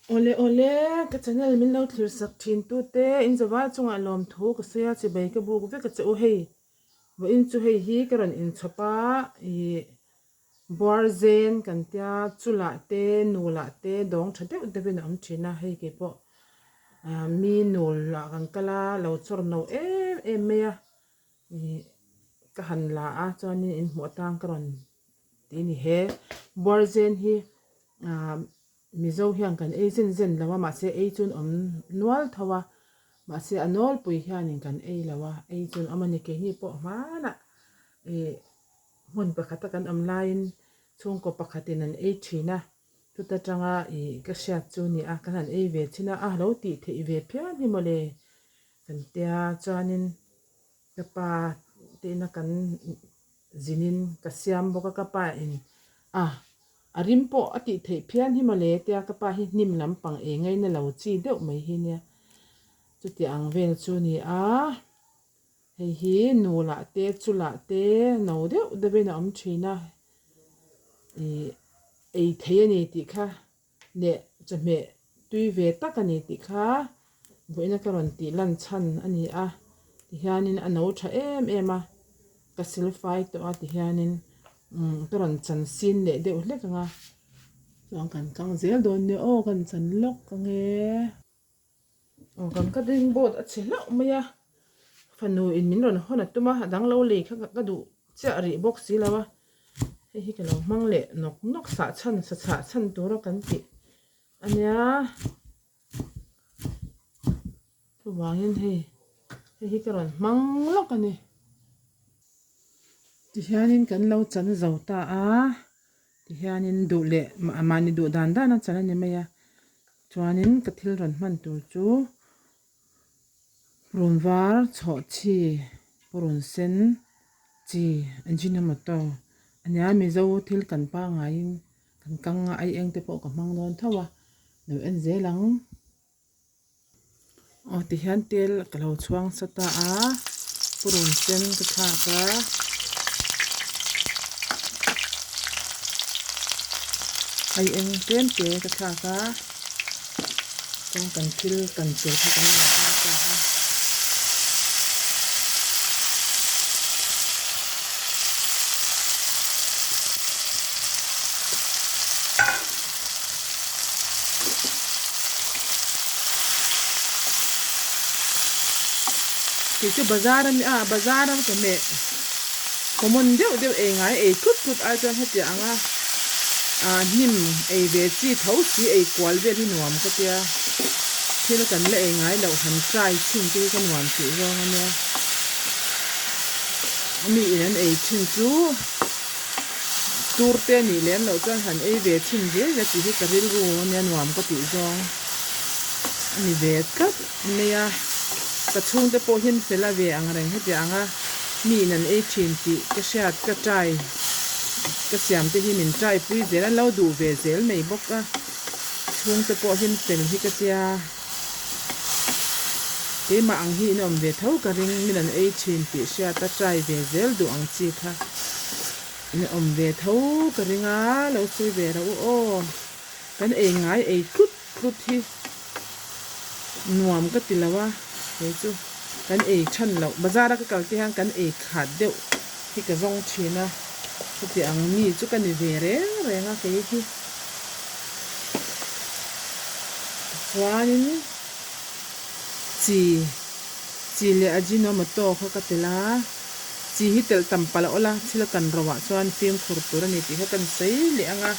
Awle awle, ka channel min lo thlir sak thin tute in zawai chungah lawmthu ka sawi a, chibai ka buk vek a che u hei. Vawiin chu hei hi ka rawn inchhawp a, ih buar zen kan tia chulah te nulah te dawng tha deuh deuhin a awm thin a, hei keipawh ah mi nul ah kan kal a, lo chawr no em em mai a, ih ka han la a chuanin inhmuh atang ka rawn tih a ni he buar zen hi ah. Mizo hian kan ei zen zen lo a, mahse ei chu an awm nual tho a, mahse a nawlpui hianin kan ei lo a, ei chu an awm a ni. Keini pawh hmanah ih hmun pakhata kan awm laiin chhungkaw pakhatin an ei thin a, chuta tanga ih ka hriat chu ni a, kan han ei ve thin a, a lo tih theih ve phian hi mawle kan tia chuanin ka pa te ina kan Zinin ka siam bawk a, ka pa in a a rim pawh a tih theih phian hi mawle tia ka pa hi hnim lampang ei ngaina lo chi deuh mai hi nia. Chuti ang vel chu ni a, hei hi nu lah te chu lah te no deuh deuhin a awm thin a, ih ei thei a ni tih kha leh chawhmeh tui ve tak a ni tih kha vawiina ka rawn tih lan chhan a ni a tihianin a no tha em em a ka sil fai tawh a tihianin umm ka rawn chan sin leh deuh hlek ang a chuan kan kang zel dawn nia aw kan chan lawk ang e. Aw kan cutting board a chhe hlauh mai a fanu in min rawn hawn a tum a a dang lo lei kha ka duh chiah rih bawk si lo a hei hi ka lo hmang leh nawk nawk sah chhan sa chhah chhan tura kan tih a nia chuvangin hei hei hi ka rawn hmang lawk a ni tihianin kan lo chan zo ta a tihianin duh leh mahni duh dan dan a chan a ni mai a. Chuanin ka thil rawn hman tur chu run var chhawh chi purun sen chi Ajinomoto a nia Mizo thil kan pangaiin kan kang a ai eng te pawh ka hmang dawn tho a lo en zel ang. Aw tihian tel ka lo chhuang sa ta a purun sen ka thlak a. Ai eng tlem te ka thlak a chuan kan thil kan tur kha kan rawn hmang ta a. Kei chu bazar ami a bazar a chawhmeh common deuh deuh ei ngai ei tlut tlut ai chuan hetiang anga ah hnim ei ve chi tho si ei kual vel hi nuam ka tia thil kan la ei ngai loh han try chhin te hi ka nuam tih zawng ania mi in an ei thin chu. Tur te nih lem loh chuan han ei ve chhin zel ila tih hi ka rilru ania nuam ka tih zawng a ni ve tlat mai a. Ka chhungte pawh hian fel a ve ang reng hetiang anga mi in an ei thin tih ka hriat ka try ka siam te hi min try pui zel an lo duh ve zel mai bawk a chhungte pawh hian fel hi ka tia. Keimah ang hi in awm ve tho ka ring, min an ei thin tih hriat a try ve zel duh ang chi kha in awm ve tho ka ring a, lo sawi ve rawh u aw. Kan ei ngai ei tlut tlut hi nuam ka ti lo a, kei chu kan ei than loh, bazar a ka kal te hian kan ei khat deuh hi ka zawng thin a, chuti ang mi chu ka ni ve reng reng a kei hi. Chuanin chi chi leh Ajinomoto kha ka telh a, chi hi telh tam palh a awlh a, thil a kan roh ah chuan fimkhur tur a ni tih kha kan sawi leh ang a,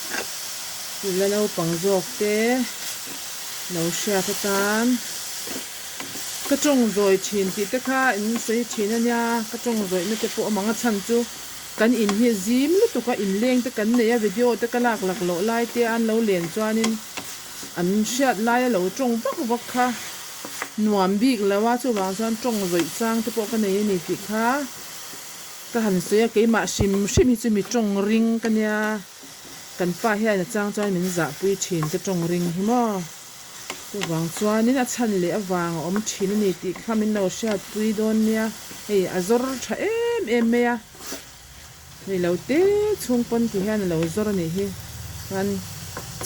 la naupang zawk te lo hriat atan ka tawng zawi thin tih te kha in sawi thin a nia, ka tawng zawihna te pawh awm ang a chhan chu. Kan in hi zim lutuk a, inleng te kan nei a, video te ka lak lak loh lai te an lo len chuanin an hriat lai a lo tawng vak vak kha nuam bik lo a, chuvang chuan tawng zawih chang te pawh ka nei a ni tih kha ka han sawi a, keimah hrim hrim hi chu mi tawng ring ka nia, kan pa hian a chang chuan min zahpui thin ka tawng ring hi maw. Chuvang chuanin a chhan leh avang a awm thin a ni tih kha min lo hriatpui dawn nia. Hei a zawr tha em em mai a, hei lo te chhung pawn ti hian a lo zawr a nih hi. Chuan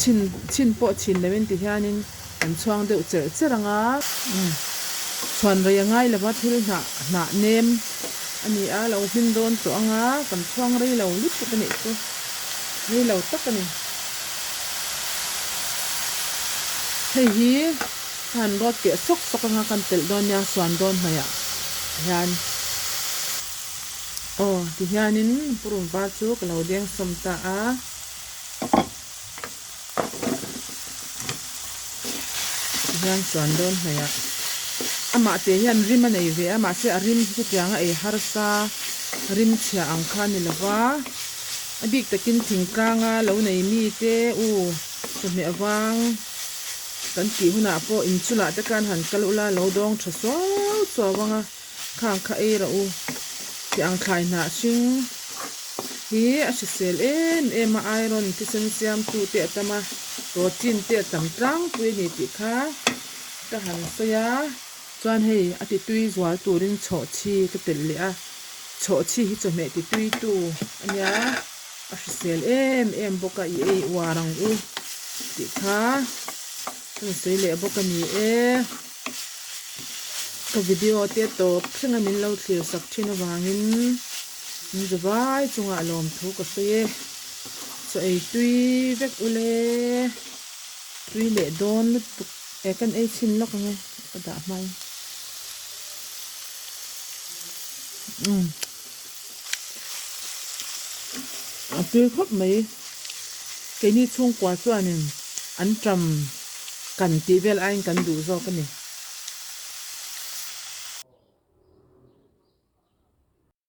Chhin chhin pawh chhin loin ti hianin kan chhuang deuh cherh cherh ang a. Chhuan rei a ngai lova thil hnah hnah nem a ni a, lo hmin dawn tawh ang a, kan chhuang rei lo lutuk a nih chu, rei lo tak a ni. Hei hi ka han rawt keh sawk sawk anga kan telh dawn nia suan dawn hnaihah hian aw ti hianin purun var chu ka lo deng sawm ta a. Tihian chuan dawn hnaih ah amah te hian rim a nei ve a mahse a rim hi chutiang a ei harsa rim chhia ang kha a ni lova a bik takin thingtlang a lo nei mi te u chawhmeh vang kan tih hunah pawh inchulah te khan han kal ula lo dawng tha suau suau ang a. Khang kha ei rawh u. Tih ang thlai hnah hring hi a hrisel em em a, iron thisen siamtu te a tam a, protein te a tam tlangpui a ni tih kha ka han sawi a. Chuan hei a ti tui zual turin chhawhchhi ka telh leh a, chhawhchhi hi chawhmeh ti tui tu a nia, a hrisel em em bawk a, i ei uar ang u tih kha ka rawn sawi leh bawk a ni e. Ka video te tawp thleng a min lo thlir sak thin avangin min za vai chungah lawmthu ka sawi e. Chaw ei tui vek ule tui leh dawn lutuk e kan ei chhin lawk ang e ka dah hmai. Umm a tui khawp mai keini chhungkua chuanin an ṭam kan tih vel aiin kan duh zawk a ni.